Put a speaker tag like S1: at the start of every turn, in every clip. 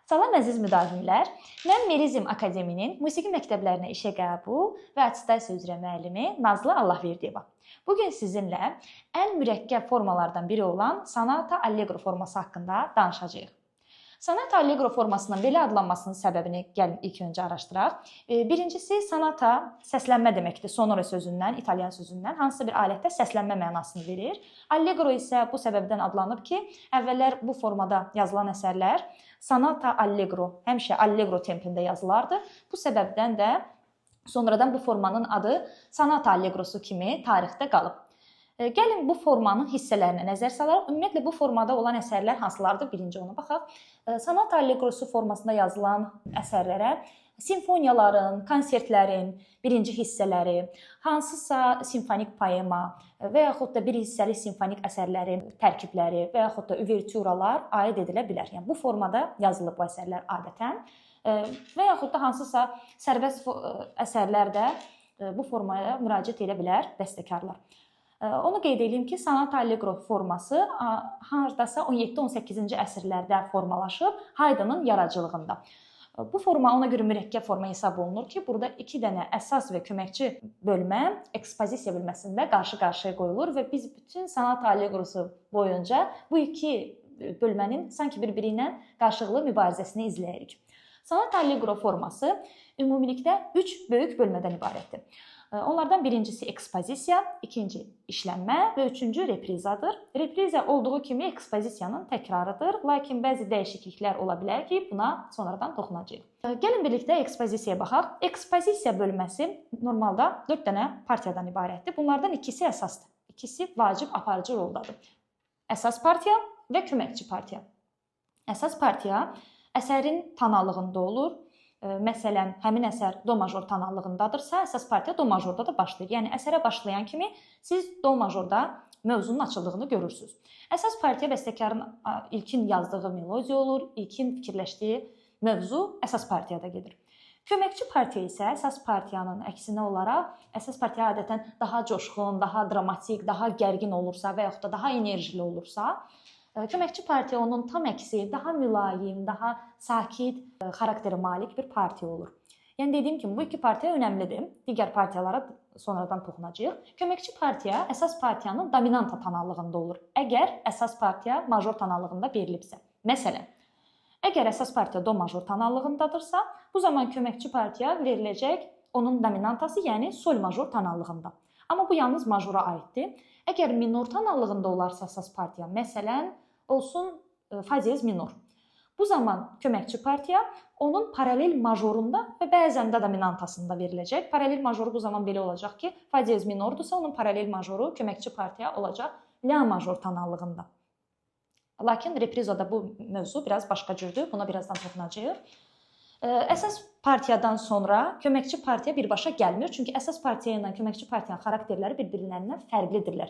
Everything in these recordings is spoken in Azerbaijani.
S1: Salam əziz müdavimlər. Mən Merizm Akademinin musiqi məktəblərinə işə qəbul və attestasiya üzrə müəllimi Nazlı Allahverdiyeva. Bu gün sizinlə ən mürəkkəb formalardan biri olan Sonata Allegro forması haqqında danışacağıq. Sonata Allegro formasının belə adlanmasının səbəbini gəlin ilk öncə araşdıraq. Birincisi, sonata səslənmə deməkdir. Sonora sözündən, italyan sözündən hansısa bir alətdə səslənmə mənasını verir. Allegro isə bu səbəbdən adlanıb ki, əvvəllər bu formada yazılan əsərlər Sonata Allegro, həmişə Allegro tempində yazılardı. Bu səbəbdən də sonradan bu formanın adı Sonata Allegrosu kimi tarixdə qalıb. Gəlin bu formanın hissələrinə nəzər salaraq. Ümumiyyətlə bu formada olan əsərlər hansılardır? Birinci ona baxaq. Sonata Allegrosu formasında yazılan əsərlərə simfoniyaların, konsertlərin birinci hissələri, hansısa simfonik poema və yaxud da bir hissəli simfonik əsərlərin tərkibləri və yaxud da üvertüralar aid edilə bilər. Yəni bu formada yazılıb bu əsərlər adətən və yaxud da hansısa sərbəst əsərlər də bu formaya müraciət edə bilər bəstəkarlar. Onu qeyd edeyim ki, Sonata Allegro forması hardasa 17-18-ci əsrlərdə formalaşıb Haydnın yaradıcılığında. Bu forma ona görə mürəkkəb forma hesab olunur ki, burada iki dənə əsas və köməkçi bölmə ekspozisiya bölməsində qarşı-qarşıya qoyulur və biz bütün Sonata Allegrosu boyunca bu iki bölmənin sanki bir-biri ilə qarşılıqlı mübarizəsini izləyirik. Sonata Allegro forması ümumilikdə 3 böyük bölmədən ibarətdir. Onlardan birincisi ekspozisiya, ikinci işlənmə və üçüncü reprizadır. Repriza olduğu kimi ekspozisiyanın təkrarıdır, lakin bəzi dəyişikliklər ola bilər ki, buna sonradan toxunacağıq. Gəlin birlikdə ekspozisiyaya baxaq. Ekspozisiya bölməsi normalda 4 dənə partiyadan ibarətdir. Bunlardan ikisi əsasdır. İkisi vacib aparıcı roldadır. Əsas partiya və köməkçi partiya. Əsas partiya əsərin tonallığında olur. Məsələn, həmin əsər do major tonallığındadırsa, əsas partiya do majorda da başlayır. Yəni əsərə başlayan kimi siz do majorda mövzunun açıldığını görürsünüz. Əsas partiya bəstəkarın ilkin yazdığı melodiya olur, ilkin fikirləşdiyi mövzu əsas partiyada gedir. Köməkçi partiya isə əsas partiyanın əksinə olaraq, əsas partiya adətən daha coşqun, daha dramatik, daha gərgin olursa və yaxud da daha enerjili olursa, köməkçi partiya onun tam əksi, daha mülayim, daha sakit xarakterə malik bir partiya olur. Yəni dediyim kimi bu iki partiya önəmlidir. Digər partiyalara sonradan toxunacağıq. Köməkçi partiya əsas partiyanın dominanta tonallığında olur. Əgər əsas partiya major tonallığında verilibsə. Məsələn, əgər əsas partiya do major tonallığındadırsa, bu zaman köməkçi partiya veriləcək onun dominantası, yəni sol major tonallığında. Amma bu yalnız majora aiddir. Əgər minor tonallığında olarsa əsas partiya, məsələn, olsun fa diyez minor. Bu zaman köməkçi partiya onun paralel majorunda və bəzən də dominantasında veriləcək. Paralel majoru bu zaman belə olacaq ki, fa diyez minordursa, onun paralel majoru köməkçi partiya olacaq la major tonallığında. Lakin reprizada bu mövzu biraz başqa cürdür. Buna birazdan toxunacağıq. Əsas partiyadan sonra köməkçi partiya birbaşa gəlmir. Çünki əsas partiya ilə köməkçi partiyanın xarakterləri bir-birlərindən fərqlidirlər.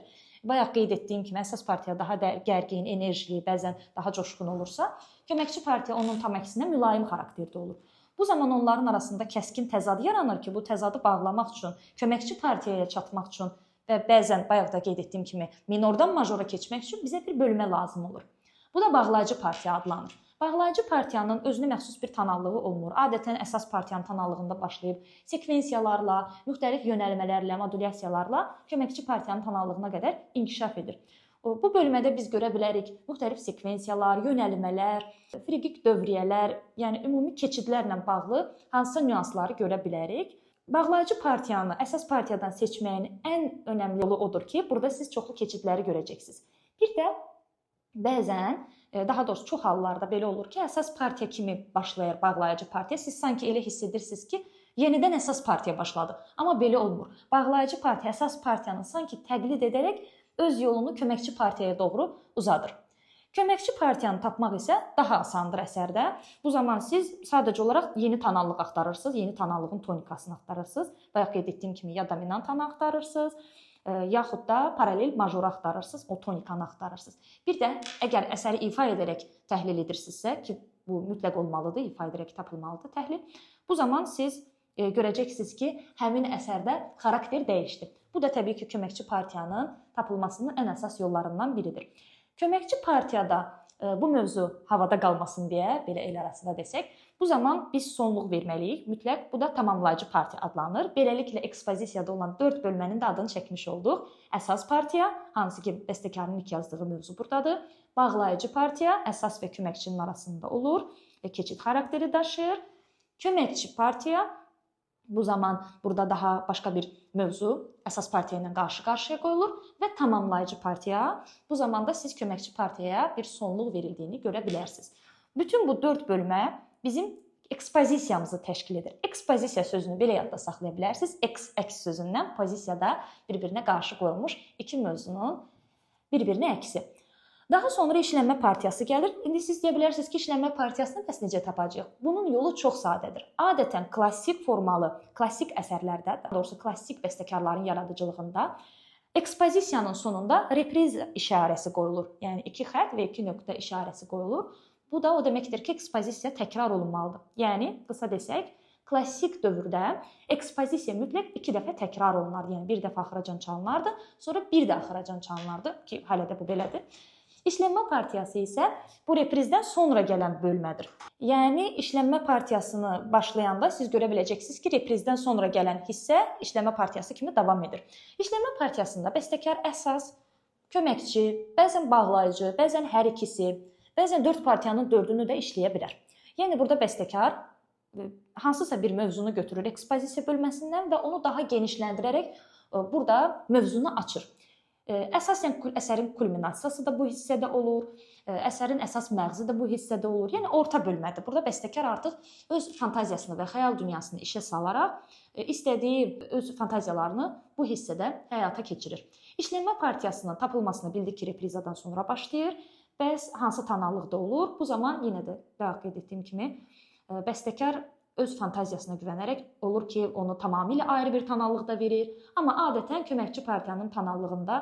S1: Bayaq qeyd etdiyim kimi əsas partiya daha gərgin, enerjili, bəzən daha coşqun olursa, köməkçi partiya onun tam əksinə mülayim xarakterdə olur. Bu zaman onların arasında kəskin təzad yaranır ki, bu təzadı bağlamaq üçün, köməkçi partiyaya çatmaq üçün və bəzən bayaq da qeyd etdiyim kimi minordan majora keçmək üçün bizə bir bölmə lazım olur. Bu da bağlayıcı partiya adlanır. Bağlayıcı partiyanın özünə məxsus bir tonallığı olmur. Adətən əsas partiyanın tonallığında başlayıb sekvensiyalarla, müxtəlif yönəlmələrlə, modulyasiyalarla köməkçi partiyanın tonallığına qədər inkişaf edir. Bu bölmədə biz görə bilərik müxtəlif sekvensiyalar, yönəlmələr, frigik dövriyyələr, yəni ümumi keçidlərlə bağlı hansısa nüansları görə bilərik. Bağlayıcı partiyanı əsas partiyadan seçməyin ən önəmli yolu odur ki, burada siz çoxlu keçidləri görəcəksiniz. Bir də bəzən, daha doğrusu çox hallarda belə olur ki, əsas partiya kimi başlayır bağlayıcı partiya. Siz sanki elə hiss edirsiniz ki, yenidən əsas partiya başladı. Amma belə olmur. Bağlayıcı partiya əsas partiyanı sanki təqlid edərək öz yolunu köməkçi partiyaya doğru uzadır. Köməkçi partiyanı tapmaq isə daha asandır əsərdə. Bu zaman siz sadəcə olaraq yeni tonallıq axtarırsınız, yeni tonallığın tonikasını axtarırsınız. Bayaq qeyd etdiyim kimi ya dominantanı axtarırsınız, yaxud da paralel majoru axtarırsınız, o tonikanı axtarırsınız. Bir də əgər əsəri ifa edərək təhlil edirsinizsə, ki bu mütləq olmalıdır, ifa edərək tapılmalıdır təhlil. Bu zaman siz görəcəksiniz ki, həmin əsərdə xarakter dəyişdi. Bu da təbii ki, köməkçi partiyanın tapılmasının ən əsas yollarından biridir. Köməkçi partiyada bu mövzu havada qalmasın deyə, belə el arasında desək, bu zaman biz sonluq verməliyik. Mütləq bu da tamamlayıcı partiya adlanır. Beləliklə ekspozisiyada olan 4 bölmənin də adını çəkmiş olduq. Əsas partiya, hansı ki bəstəkarın ilk yazdığı mövzu burdadır. Bağlayıcı partiya əsas və köməkçinin arasında olur və keçid xarakteri daşıyır. Köməkçi partiya, bu zaman burada daha başqa bir mövzu əsas partiya ilə qarşı-qarşıya qoyulur və tamamlayıcı partiya, bu zaman da siz köməkçi partiyaya bir sonluq verildiyini görə bilərsiniz. Bütün bu 4 bölmə bizim ekspozisiyamızı təşkil edir. Ekspozisiya sözünü belə yadda saxlaya bilərsiniz. Eks, eks sözündən pozisiyada bir-birinə qarşı qoyulmuş iki mövzunun bir-birinə əksi. Daha sonra işlənmə partiyası gəlir. İndi siz deyə bilərsiniz ki, işlənmə partiyasını bəs necə tapacağıq? Bunun yolu çox sadədir. Adətən klassik formalı, klassik əsərlərdə, daha doğrusu klassik bəstəkarların yaradıcılığında ekspozisiyanın sonunda repriz işarəsi qoyulur. Yəni 2 xətt və 2 nöqtə işarəsi qoyulur. Bu da o deməkdir ki, ekspozisiya təkrar olunmalıdır. Yəni qısa desək, klassik dövrdə ekspozisiya mütləq 2 dəfə təkrar olunardı. Yəni bir dəfə axıracan çalınardı, sonra bir də axıracan çalınardı ki, hələ də bu belədir. İşlənmə partiyası isə bu reprizdən sonra gələn bölmədir. Yəni işlənmə partiyasını başlayanda siz görə biləcəksiniz ki, reprizdən sonra gələn hissə işlənmə partiyası kimi davam edir. İşlənmə partiyasında bəstəkar əsas, köməkçi, bəzən bağlayıcı, bəzən hər ikisi, bəzən 4 partiyanın 4-ünü də işləyə bilər. Yəni burada bəstəkar hansısa bir mövzunu götürür ekspozisiya bölməsindən və onu daha genişləndirərək burada mövzunu açır. Əsasən əsərin kulminasiyası da bu hissədə olur, əsərin əsas məğzi də bu hissədə olur. Yəni orta bölmədir. Burada bəstəkar artıq öz fantaziyasını və xəyal dünyasını işə salaraq istədiyi öz fantaziyalarını bu hissədə həyata keçirir. İşlənmə partiyasının tapılmasını bildik ki, reprizadan sonra başlayır. Bəs hansı tonallıqda olur? Bu zaman yenə də bayaq qeyd etdiyim kimi bəstəkar öz fantaziyasına güvənərək olur ki, onu tamamilə ayrı bir tonallıqda verir. Amma adətən köməkçi partiyanın tonallığında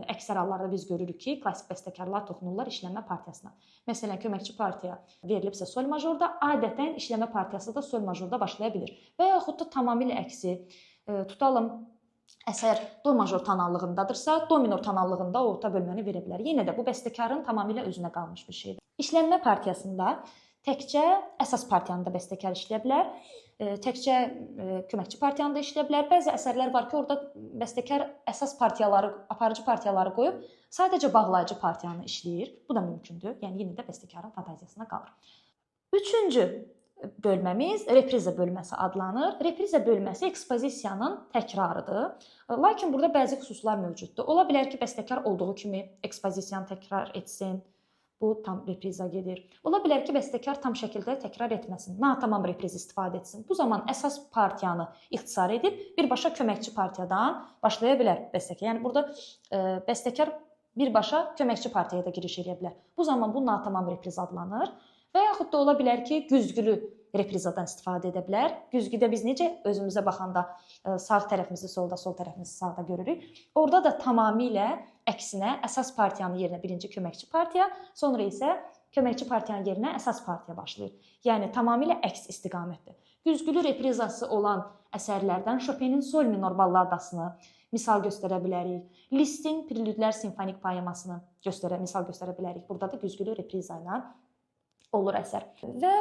S1: əksər hallarda biz görürük ki, klassik bəstəkarlar toxunurlar işlənmə partiyasına. Məsələn, köməkçi partiya verilibsə sol majorda, adətən işlənmə partiyası da sol majorda başlaya bilir. Və yaxud da tamamilə əksi, tutalım, əsər do major tonallığındadırsa, do minor tonallığında orta bölməni verə bilər. Yenə də bu bəstəkarın tamamilə özünə qalmış bir şeydir. İşlənmə partiyasında təkcə əsas partiyanı da bəstəkar işləyə bilər, təkcə köməkçi partiyanı da işləyə bilər. Bəzi əsərlər var ki, orada bəstəkar əsas partiyaları, aparıcı partiyaları qoyub sadəcə bağlayıcı partiyanı işləyir. Bu da mümkündür. Yəni yenə də bəstəkarın fantaziyasına qalır. Üçüncü bölməmiz repriza bölməsi adlanır. Repriza bölməsi ekspozisiyanın təkrarıdır. Lakin burada bəzi xüsuslar mövcuddur. Ola bilər ki, bəstəkar olduğu kimi ekspozisiyanı təkrar etsin. Bu tam repriza gedir. Ola bilər ki, bəstəkar tam şəkildə təkrar etməsin, natamam repriz istifadə etsin. Bu zaman əsas partiyanı ixtisar edib birbaşa köməkçi partiyadan başlaya bilər bəstəkar. Yəni burada bəstəkar birbaşa köməkçi partiyaya da giriş edə bilər. Bu zaman bu natamam repriz adlanır. Və yaxud da ola bilər ki, güzgülü reprizadan istifadə edə bilər. Güzgüdə biz necə özümüzə baxanda sağ tərəfimizi solda, sol tərəfimizi sağda görürük. Orada da tamamilə əksinə əsas partiyanın yerinə birinci köməkçi partiya, sonra isə köməkçi partiyanın yerinə əsas partiya başlayır. Yəni tamamilə əks istiqamətdir. Güzgülü reprizası olan əsərlərdən Chopin'in sol minor balladasını misal göstərə bilərik. Liszt'in Prelüdlər simfonik poemasını misal göstərə bilərik. Burada da güzgülü repriza ilə olur əsər. Və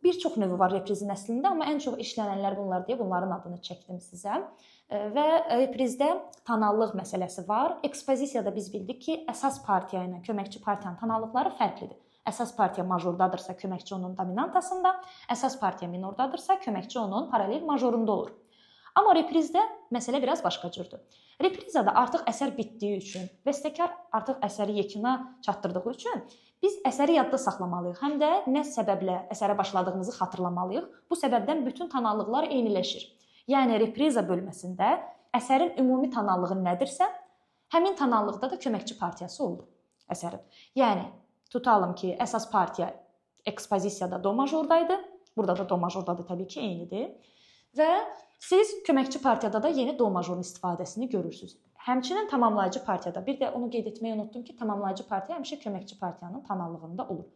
S1: bir çox növü var reprizin əslində, amma ən çox işlənənlər bunlar deyə bunların adını çəkdim sizə. Və reprizdə tonallıq məsələsi var. Ekspozisiyada biz bildik ki, əsas partiya ilə köməkçi partiyanın tonallıqları fərqlidir. Əsas partiya majordadırsa, köməkçi onun dominantasında, əsas partiya minordadırsa, köməkçi onun paralel majorunda olur. Amma reprizdə məsələ biraz başqa cürdür. Reprizada artıq əsər bitdiyi üçün, bəstəkar artıq əsəri yekuna çatdırdığı üçün biz əsəri yadda saxlamalıyıq. Həm də nə səbəblə əsərə başladığımızı xatırlamalıyıq. Bu səbəbdən bütün tonallıqlar eyniləşir. Yəni repriza bölməsində əsərin ümumi tonallığı nədirsə, həmin tonallıqda da köməkçi partiyası olur əsərin. Yəni tutalım ki, əsas partiya ekspozisiyada do majordaydı. Burada da do majordadır, təbii ki, eynidir. Və siz köməkçi partiyada da yeni do majorun istifadəsini görürsünüz. Həmçinin tamamlayıcı partiyada, bir də onu qeyd etməyi unutdum ki, tamamlayıcı partiya həmişə köməkçi partiyanın tonallığında olur.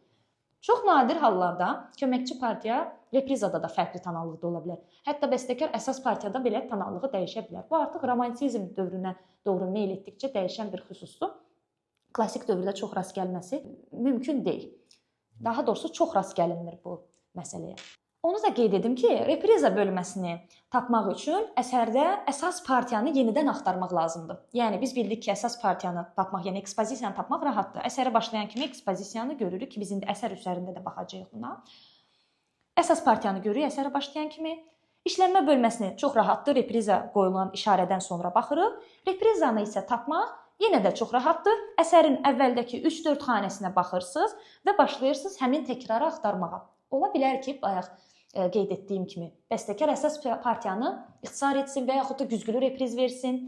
S1: Çox nadir hallarda köməkçi partiya reprizada da fərqli tonallıqda ola bilər. Hətta bəstəkar əsas partiyada belə tonallığı dəyişə bilər. Bu artıq romantizm dövrünə doğru meyl etdikcə dəyişən bir xüsusdur. Klassik dövrdə çox rast gəlməsi mümkün deyil. Daha doğrusu çox rast gəlinmir bu məsələyə. Onu da qeyd edim ki, repriza bölməsini tapmaq üçün əsərdə əsas partiyanı yenidən axtarmaq lazımdır. Yəni biz bildik ki, əsas partiyanı tapmaq, yəni ekspozisiyanı tapmaq rahatdır. Əsərə başlayan kimi ekspozisiyanı görürük ki, biz indi əsər üzərində də baxacağıq buna. Əsas partiyanı görürük əsərə başlayan kimi. İşlənmə bölməsini çox rahatdır, repriza qoyulan işarədən sonra baxırıq. Reprizanı isə tapmaq yenə də çox rahatdır. Əsərin əvvəldəki 3-4 xanəsinə baxırsınız və başlayırsınız həmin təkrarı axtarmağa. Ola bilər ki, bayaq qeyd etdiyim kimi, bəstəkar əsas partiyanı ixtisar etsin və yaxud da güzgülü repriz versin.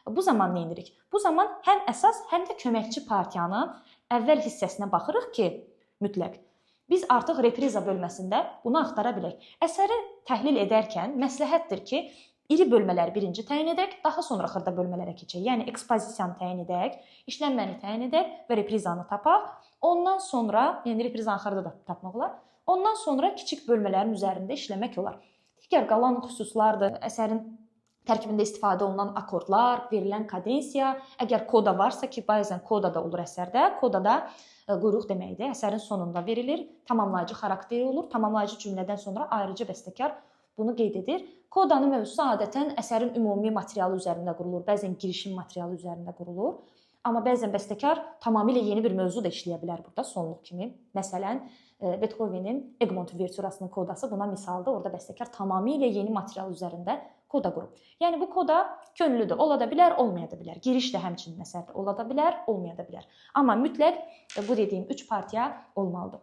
S1: Bu zaman nə edirik? Bu zaman həm əsas, həm də köməkçi partiyanın əvvəl hissəsinə baxırıq ki, mütləq biz artıq repriza bölməsində bunu axtara bilək. Əsəri təhlil edərkən məsləhətdir ki, iri bölmələri birinci təyin edək, daha sonra xırda bölmələrə keçək. Yəni ekspozisiyanı təyin edək, işlənməni təyin edək və reprizanı tapaq. Ondan sonra, yəni reprizanı xırda da tapmaq olar. Ondan sonra kiçik bölmələrin üzərində işləmək olar. Digər qalan xüsuslardır. Əsərin tərkibində istifadə olunan akordlar, verilən kadensiya, əgər koda varsa ki, bəzən koda da olur əsərdə, koda da quyruq deməkdir. Əsərin sonunda verilir, tamamlayıcı xarakteri olur. Tamamlayıcı cümlədən sonra ayrıca bəstəkar bunu qeyd edir. Kodanın mövzusu adətən əsərin ümumi materialı üzərində qurulur, bəzən girişim materialı üzərində qurulur. Amma bəzən bəstəkar tamamilə yeni bir mövzu da işləyə bilər burada sonluq kimi. Məsələn, Beethovenin Egmont Uvertürasının kodası buna misaldır. Orada bəstəkar tamamilə yeni material üzərində koda qurub. Yəni bu koda könüllüdür. Ola da bilər, olmaya da bilər. Giriş də həmçinin əsərdə ola da bilər, olmaya da bilər. Amma mütləq bu dediyim 3 partiya olmalıdır.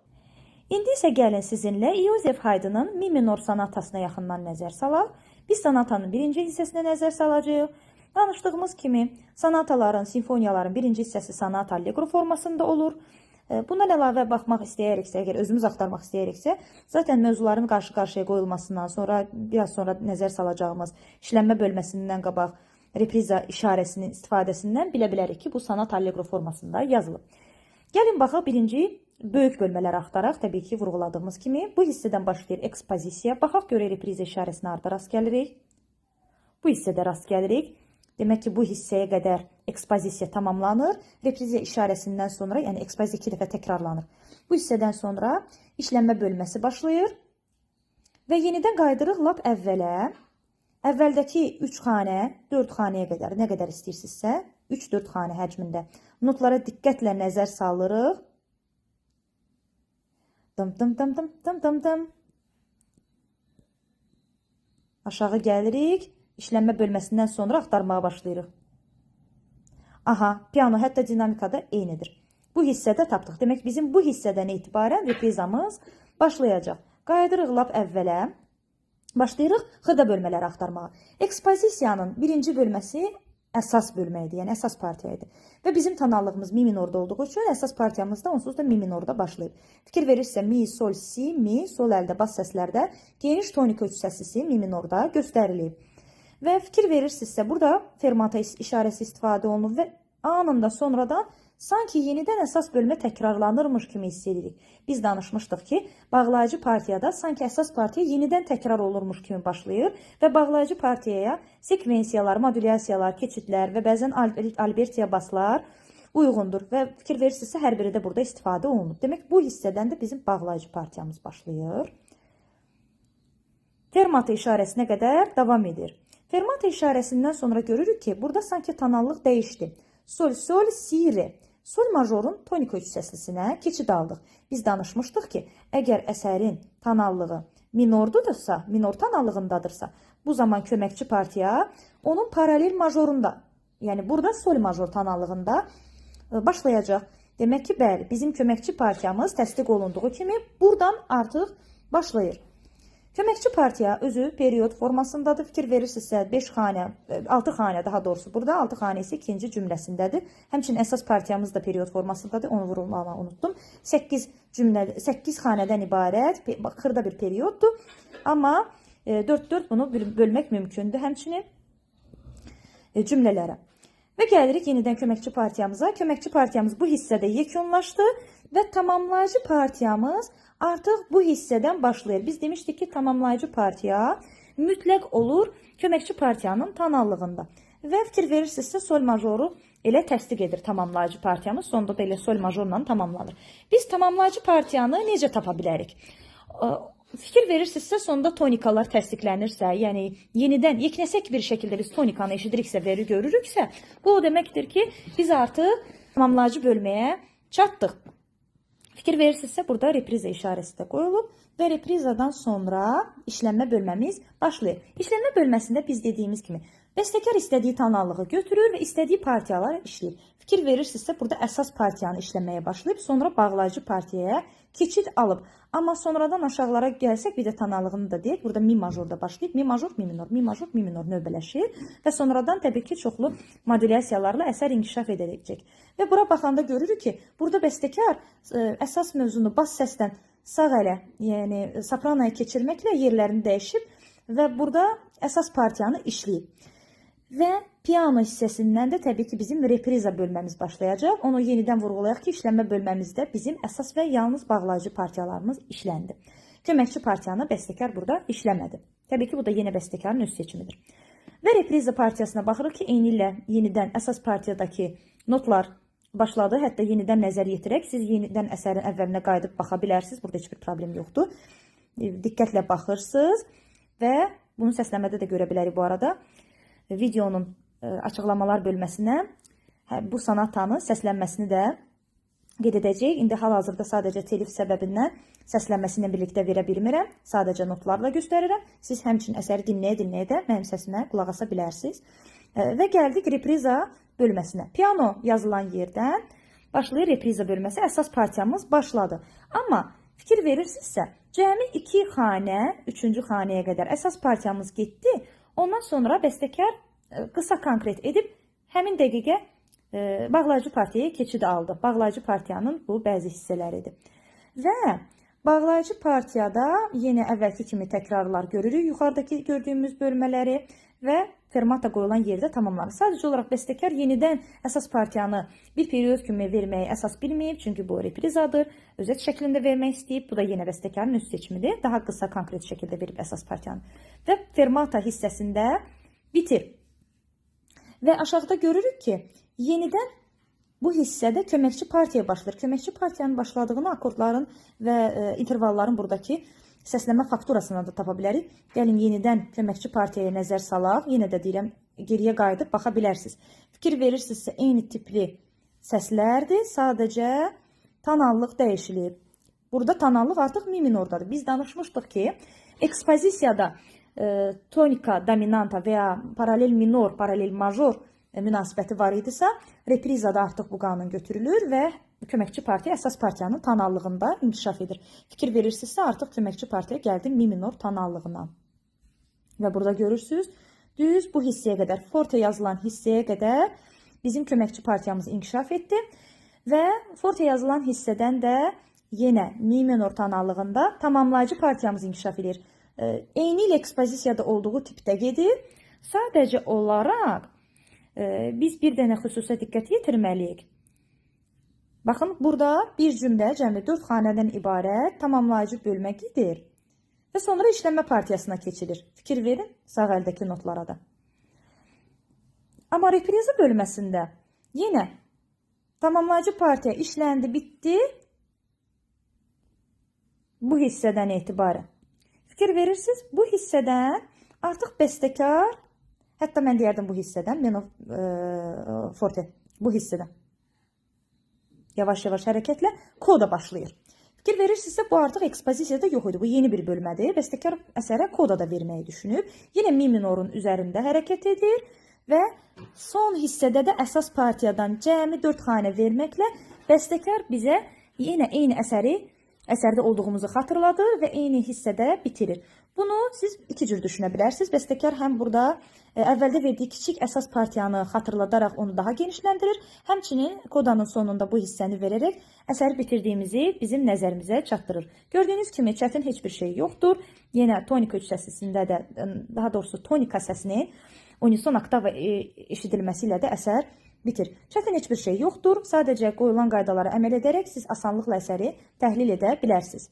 S1: İndi isə gəlin sizinlə Joseph Haydn'ın Mi minor sonatasına yaxından nəzər salaq. Biz sonatanın birinci hissəsinə nəzər salacağıq. Danışdığımız kimi sonataların, simfoniyaların birinci hissəsi sonata allegro formasında olur. Bundan əlavə baxmaq istəyəriksə, əgər özümüz axtarmaq istəyəriksə, zaten mövzuların qarşı-qarşıya qoyulmasından sonra, biraz sonra nəzər salacağımız işlənmə bölməsindən qabaq repriza işarəsinin istifadəsindən bilə bilərik ki, bu sonata allegro formasında yazılıb. Gəlin baxaq birinci böyük bölmələri axtaraq, təbii ki, vurğuladığımız kimi. Bu hissədən başlayır ekspozisiya. Baxaq görək repriza işarəsinə harda rast gəlirik. Bu hissədə rast gəlirik. Demək ki, bu hissəyə qədər ekspozisiya tamamlanır. Repriza işarəsindən sonra, yəni ekspozisiya 2 dəfə təkrarlanır. Bu hissədən sonra işlənmə bölməsi başlayır və yenidən qayıdırıq lap əvvələ. Əvvəldəki 3 xanə, 4 xanəyə qədər, nə qədər istəyirsinizsə, 3-4 xanə həcmində notlara diqqətlə nəzər salırıq. Dım dım dım dım dım dım dım. Aşağı gəlirik. İşlənmə bölməsindən sonra axtarmağa başlayırıq. Aha, piano hətta dinamikada eynidir. Bu hissədə tapdıq. Demək, bizim bu hissədən etibarən reprizamız başlayacaq. Qayıdırıq lap əvvələ. Başlayırıq xırda bölmələri axtarmağa. Ekspozisiyanın birinci bölməsi əsas bölmə idi, yəni əsas partiya idi. Və bizim tonallığımız mi minorda olduğu üçün əsas partiyamız da onsuz da mi minorda başlayır. Fikir verirsə mi, sol, si, mi, sol əldə bas səslərdə geniş tonika üç səslisi mi minorda göstərilib. Və fikir verirsinizsə, burada fermata işarəsi istifadə olunur və anında sonradan sanki yenidən əsas bölmə təkrarlanırmış kimi hiss edirik. Biz danışmışdıq ki, bağlayıcı partiyada sanki əsas partiya yenidən təkrar olurmuş kimi başlayır və bağlayıcı partiyaya sekvensiyalar, modülyasiyalar, keçidlər və bəzən albertiya baslar uyğundur və fikir verirsinizsə, hər biri də burada istifadə olunur. Demək, bu hissədən də bizim bağlayıcı partiyamız başlayır. Fermata işarəsinə qədər davam edir. Fermata işarəsindən sonra görürük ki, burada sanki tonallıq dəyişdi. Sol, sol, si, re. Sol majorun tonika üç səslisinə keçid aldıq. Biz danışmışdıq ki, əgər əsərin tonallığı minordudursa, minor tonallığındadırsa, bu zaman köməkçi partiya onun paralel majorunda, yəni burada sol major tonallığında başlayacaq. Demək ki, bəli, bizim köməkçi partiyamız təsdiq olunduğu kimi buradan artıq başlayır. Köməkçi partiya özü period formasındadır. Fikir verirsinizsə 5 xanə, 6 xanə daha doğrusu burada, 6 xanə isə ikinci cümləsindədir. Həmçinin əsas partiyamız da period formasındadır. Onu vurulmağı unutdum. 8 cümlə, 8 xanədən ibarət xırda bir perioddur. Amma 4-4 bunu bölmək mümkündür həmçinin cümlələrə. Və gəlirik yenidən köməkçi partiyamıza. Köməkçi partiyamız bu hissədə yekunlaşdı və tamamlayıcı partiyamız artıq bu hissədən başlayır. Biz demişdik ki, tamamlayıcı partiya mütləq olur köməkçi partiyanın tonallığında. Və fikir verirsinizsə, sol majoru Elə təsdiq edir tamamlayıcı partiyamız. Sonda da elə sol majorla tamamlanır. Biz tamamlayıcı partiyanı necə tapa bilərik? Fikir verirsinizsə, sonda tonikalar təsdiqlənirsə, yəni yenidən yeknəsək bir şəkildə biz tonikanı eşidiriksə, veri görürüksə, bu o deməkdir ki, biz artıq tamamlayıcı bölməyə çatdıq. Fikir verirsinizsə, burada repriza işarəsi də qoyulub və reprizadan sonra işlənmə bölməmiz başlayır. İşlənmə bölməsində biz dediyimiz kimi bəstəkar istədiyi tonallığı götürür və istədiyi partiyaları işləyir. Fikir verirsinizsə, burada əsas partiyanı işləməyə başlayıb, sonra bağlayıcı partiyaya keçid alıb. Amma sonradan aşağılara gəlsək, bir də tonallığını da deyək. Burada mi majorda başlayıb, mi major, mi minor, mi major, mi minor növbələşir və sonradan təbii ki, çoxlu modulyasiyalarla əsər inkişaf edəcək. Və bura baxanda görürük ki, burada bəstəkar əsas mövzunu bas səsdən sağ ələ, yəni sopranoya keçirməklə yerlərini dəyişib və burada əsas partiyanı işləyib. Və piano hissəsindən də təbii ki, bizim repriza bölməmiz başlayacaq. Onu yenidən vurğulayaq ki, işlənmə bölməmizdə bizim əsas və yalnız bağlayıcı partiyalarımız işləndi. Köməkçi partiyanı bəstəkar burada işləmədi. Təbii ki, bu da yenə bəstəkarın öz seçimidir. Və repriza partiyasına baxırıq ki, eynilə yenidən əsas partiyadakı notlar başladı. Hətta yenidən nəzər yetirək, siz yenidən əsərin əvvəlinə qayıdıb baxa bilərsiniz. Burada heç bir problem yoxdur. Diqqətlə baxırsınız və bunu səsləmədə də görə bilərik bu arada. Videonun açıqlamalar bölməsinə bu sonatanın səslənməsini də qeyd edəcəyik. İndi hal-hazırda sadəcə telif səbəbindən səslənməsi ilə birlikdə verə bilmirəm. Sadəcə notlarla göstərirəm. Siz həmçinin əsəri dinləyə-dinləyə də mənim səsimə qulaq asa bilərsiniz. Və gəldik repriza bölməsinə. Piano yazılan yerdən başlayır repriza bölməsi. Əsas partiyamız başladı. Amma fikir verirsinizsə, cəmi 2 xanə, 3-cü xanəyə qədər əsas partiyamız getdi. Ondan sonra bəstəkar qısa konkret edib həmin dəqiqə bağlayıcı partiyaya keçid aldı. Bağlayıcı partiyanın bu bəzi hissələridir. Və bağlayıcı partiyada yenə əvvəlki kimi təkrarlar görürük. Yuxarıdakı gördüyümüz bölmələri və fermata qoyulan yerdə tamamlanır. Sadəcə olaraq bəstəkar yenidən əsas partiyanı bir period kimi verməyi əsas bilməyib, çünki bu reprizadır. Özət şəklində vermək istəyib. Bu da yenə bəstəkarın öz seçimidir. Daha qısa konkret şəkildə verib əsas partiyanı. Və fermata hissəsində bitir. Və aşağıda görürük ki, yenidən bu hissədə köməkçi partiya başlayır. Köməkçi partiyanın başladığını akordların və intervalların buradakı səslənmə fakturasından da tapa bilərik. Gəlin yenidən köməkçi partiyaya nəzər salaq. Yenə də deyirəm, geriyə qayıdıb baxa bilərsiniz. Fikir verirsinizsə, eyni tipli səslərdir. Sadəcə tonallıq dəyişilib. Burada tonallıq artıq mi minordadır. Biz danışmışdıq ki, ekspozisiyada tonika, dominanta və ya paralel minor, paralel major münasibəti var idisə, reprizada artıq bu qanun götürülür və köməkçi partiya əsas partiyanın tonallığında inkişaf edir. Fikir verirsinizsə, artıq köməkçi partiya gəldi mi minor tonallığına. Və burada görürsünüz, düz bu hissəyə qədər, forte yazılan hissəyə qədər bizim köməkçi partiyamız inkişaf etdi. Və forte yazılan hissədən də yenə mi minor tonallığında tamamlayıcı partiyamız inkişaf edir. Eyni ilə ekspozisiyada olduğu tipdə gedir. Sadəcə olaraq biz bir dənə xüsusə diqqət yetirməliyik. Baxın, burada bir cümlə cəmi 4 xanədən ibarət tamamlayıcı bölmə gedir və sonra işlənmə partiyasına keçilir. Fikir verin sağ əldəki notlara da. Amma repriza bölməsində yenə tamamlayıcı partiya işləndi, bitdi bu hissədən etibarən. Fikir verirsiniz, bu hissədən artıq bəstəkar, hətta mən deyərdim bu hissədən, meno forte, bu hissədən yavaş-yavaş hərəkətlə koda başlayır. Fikir verirsinizsə, bu artıq ekspozisiyada yox idi. Bu yeni bir bölmədir. Bəstəkar əsərə koda da verməyi düşünüb. Yenə mi minorun üzərində hərəkət edir və son hissədə də əsas partiyadan cəmi 4 xanə verməklə bəstəkar bizə yenə eyni əsərdə olduğumuzu xatırladır və eyni hissədə bitirir. Bunu siz iki cür düşünə bilərsiniz. Bəstəkar həm burada əvvəldə verdiyi kiçik əsas partiyanı xatırladaraq onu daha genişləndirir, həmçinin kodanın sonunda bu hissəni verərək əsəri bitirdiyimizi bizim nəzərimizə çatdırır. Gördüyünüz kimi çətin heç bir şey yoxdur. Yenə tonika üç səslисində də, daha doğrusu tonika səsinin unison oktava eşidilməsi ilə də əsər bitir. Çətin heç bir şey yoxdur. Sadəcə qoyulan qaydalara əməl edərək siz asanlıqla əsəri təhlil edə bilərsiniz.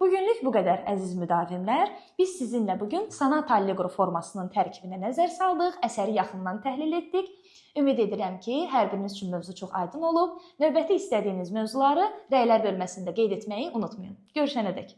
S1: Bugünlük bu qədər, əziz müdavimlər. Biz sizinlə bugün Sonata Allegro formasının tərkibinə nəzər saldıq, əsəri yaxından təhlil etdik. Ümid edirəm ki, hər biriniz üçün mövzu çox aydın olub. Növbəti istədiyiniz mövzuları rəylər bölməsində qeyd etməyi unutmayın. Görüşənədək.